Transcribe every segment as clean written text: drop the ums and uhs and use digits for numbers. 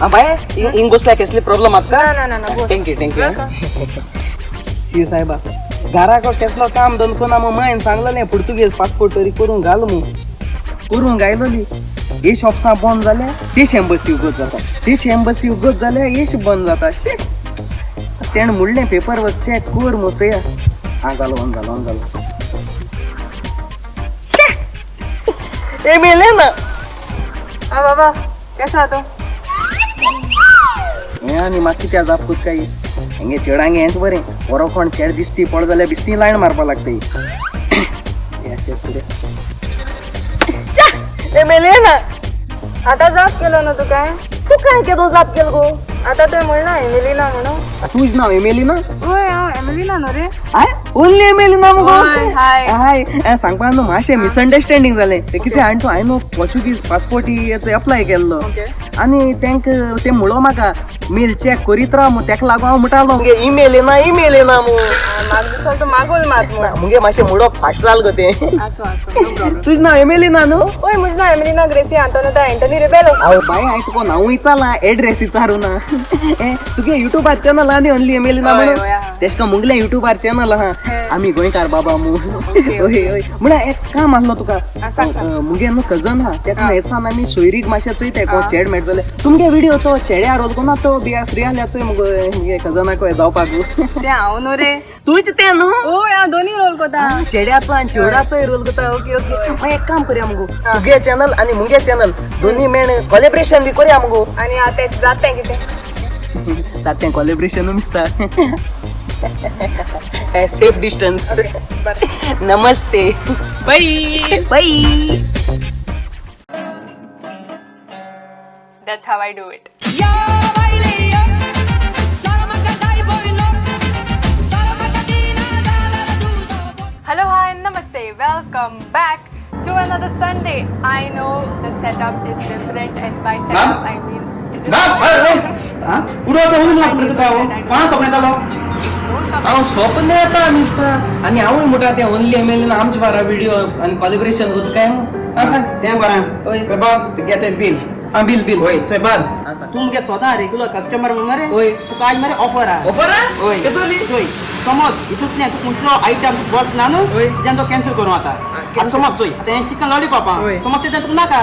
बाय हिंग बसल्या कसली प्रॉब्लम आसा? ना, ना, ना, ना. Thank you thank you. शी साहेबा, घराक केसलो काम धंदो कोना मग मायन सांगलें पुर्तुगेज पासपोर्ट तरी करूंक घाल मू, करूंक घायलोली. एश ऑफिसां बंद जाल्या तेश एम्बसी उगत जाता, तेश एम्बसी उगत जाल्या एश बंद जाता. शे तेणें म्हणलें पेपर वर्क चॅक कर मू चोया. आं जालो ऑन जालो ऑन जालो. शे ए मेलें ना. हा बाबा, केसो तूं? हें आनी म्हाका कित्याक जाप कोत काय हेंगे चेडांगे हेंच बरें, बरो कोण चेड दिसती पड जाल्यार बिस्ती लायन मारपा लागता. ए मेलें ना. आतां जाप केलो न्हू तुका? तूं काय केदो जाप केलो गो? आतां तुवें म्हणलां एमिलिना म्हणून. तुज नांव एमेलिना? वय, हांव एमिलिना न्हू रे. हाय, ओन्ली एमेलिना मुगो. हय, हाय. हाय, सांगपा न्हू मातशें मिसअंडरस्टँडींग जालें. तें कितें हांवें तूं हांवें न्हू पोर्चुगीज पासपोर्ट अप्लाय केल्लो आनी तेंक तें म्हणलो म्हाका मेल चॅक करीत राव मू, तेका लागून हांव म्हणटालो मुगे ईमेल येना ईमेल येना मू. म्हाका दिसता तूं मागोल मात म्हूण. मुगे मातशें मुडप फास्ट जाल गो तें. आसूं आसूं, नो प्रॉब्लम. तुजें नांव एमेलिना न्हू? ओय, म्हजें नांव एमिलिना ग्रेसी आंतोनेता एंटनी रिबेलो. हांव बाय हांवें तुका नांवूय विचारलां एड्रेस विचारूं ना. ए तुगे युट्यूबार चॅनल आहा न्ही ओन्ली एमेलिना हय, म्हणून? हय, आहा. तेश का मुगलें युट्यूबार चॅनल आहा. आमी गोंयकार बाबा मू. ओके. हय हय, म्हळ्यार एक काम आसलो तुका. सांग, सांग. मुगे न्हू कजन आहा तेका हेचान आमी सोयरीक मातशें चोयताय कोण चेड मेळट जाल्यार. तुमगे व्हिडियो तो चेड्या रोल कोना तो बिया फ्री आसल्यार चोय मुगो मुगे कजनाक जावपाक. तें हांव न्हू रे. तूंच तें न्हू? ओय, हांव दोनी रोल कोता. चेड्याचो आनी चेवडाचोय रोल कोता. ओके ओके, मागीर एक काम करया मुगो, तुगे चॅनल आनी मुगे चॅनल दोनी मेण कोलॅबरेशन बी करया मुगो. आनी आतां जाता कितें? जाता कोलॅबरेशन दिसता. Safe distance. बरें. नमस्ते. Bye. Bye. That's how I do it. Hello, hi, and namaste. Welcome back to another Sunday. I know the setup is different, and by setup I mean it is उडो असो उडून लागलो तुका हांव कोणा स्वप्न येतालो? हांव स्वप्न येता दिसता आनी हांवूय म्हणटा तें ओन्ली एमेलिना आमचे बारा व्हिडियो आनी कोलॅबरेशन कोता काय आं सांग. तें बरें. हय. चोय बाब, तुगे तें बील. आं बील बील. हय चोय बाब, आं सांग. तूं मुगे सदां रेगुलर कस्टमर म्हणून मरे. हय. तुका आज मरे ऑफर आहा. ऑफर आहा? हय. कसली? चोय समज हितूंतल्यान तूं खंयचो आयटम तुका बस ना न्हू हय. तेज्यान तो कॅन्सल करूं आता. आतां समज चोय तें चिकन लॉलीपॉप आहा, हय. समज तें तुका नाका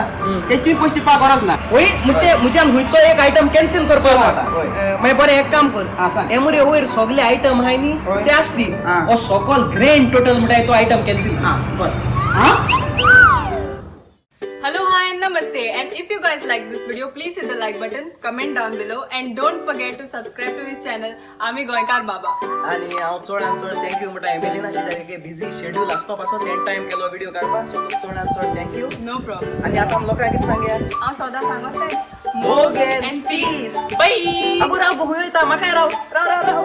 तें तुवें पयशे दिवपाक गरज ना. वय मुझे मुझ्यान खंयचो एक आयटम कॅन्सल करपाक जाता. जाता. मागीर बरें एक काम कर. आं, सांग. हे मुरे वयर सगळे आयटम आहाय न्ही हय. ते आसती आं. हो सकल ग्रँड टोटल म्हणटा तो आयटम कॅन्सल. आं. बरें. आं. Hello, hi, and namaste. And if you guys like this video, please hit the like button, comment down below, and don't forget to subscribe to his channel, Ami Goikar Baba. आनी हांव चडान चड thank you म्हणटा एमेलिना, कित्याक busy schedule आसपा पासून तेण time केलो व्हिडियो काडपाक. सो चडान चड thank you. No problem. आनी आतां आमी लोकांक कितें सांगया? हांव सदां सांगत तेंच. मोग and and peace. Bye. अगो राव गो, वयता म्हाकाय राव राव राव राव.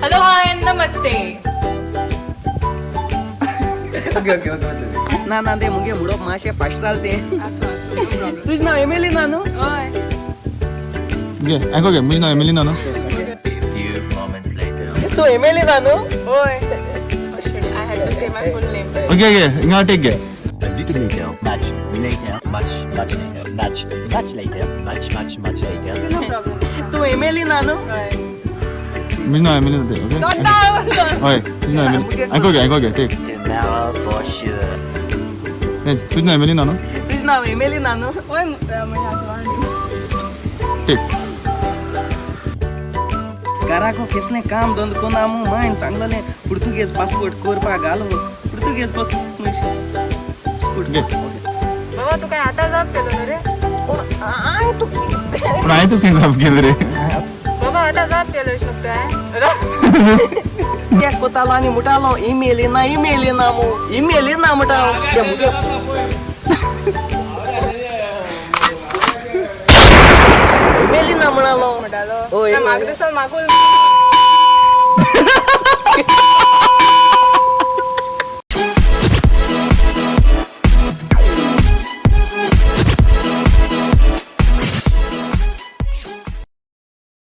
Hello, hi, and namaste. Okay okay okay. ना ना, ते मुगे मुडप मातशें फास्ट जालें तें. आसूं आसूं, no problem. तुजें नांव एमेलिना न्हू? हय. घे, आयको घे. म्हजें नांव एमेलिना न्हू? A few moments later. तूं एमेलिना न्हू? हय. Oh shit, I had to say my full name. Okay घे, हिंगा टेक घे. A little later, much later, much, much later, much, much later, much, much, much later. No problem. तूं एमेलिना न्हू? हय. म्हजें नांव एमेलिना तें. ओके. सदां. हय, तुजें नांव एमेलिना. आयको घे, आयको घे, टेक. Tomorrow for sure. तुजें नांव एमेलिना न्हू? तुजें नांव एमेलिना न्हू? हय, म्हज्या आजोळा. टेक. घराको केसलें काम धंदो कोना मू मायन सांगलें पुर्तुगेज पासपोर्ट करपाक घाल मू पुर्तुगेज पासपोर्ट. घे. बाबा, तुका आतां जाप केलो न्हू रे? हांवें तूं पूण हांवें तुका खंय जाप केली रे? बाबा, आतां जाप केलो न्हू तुवें? कित्याक कोतालो आनी म्हणटालो ईमेल येना ईमेल येना मू ईमेल येना म्हणटा ते मुगे ईमेल येना म्हणालो. म्हणटालो. हय. म्हाका दिसता मागूल.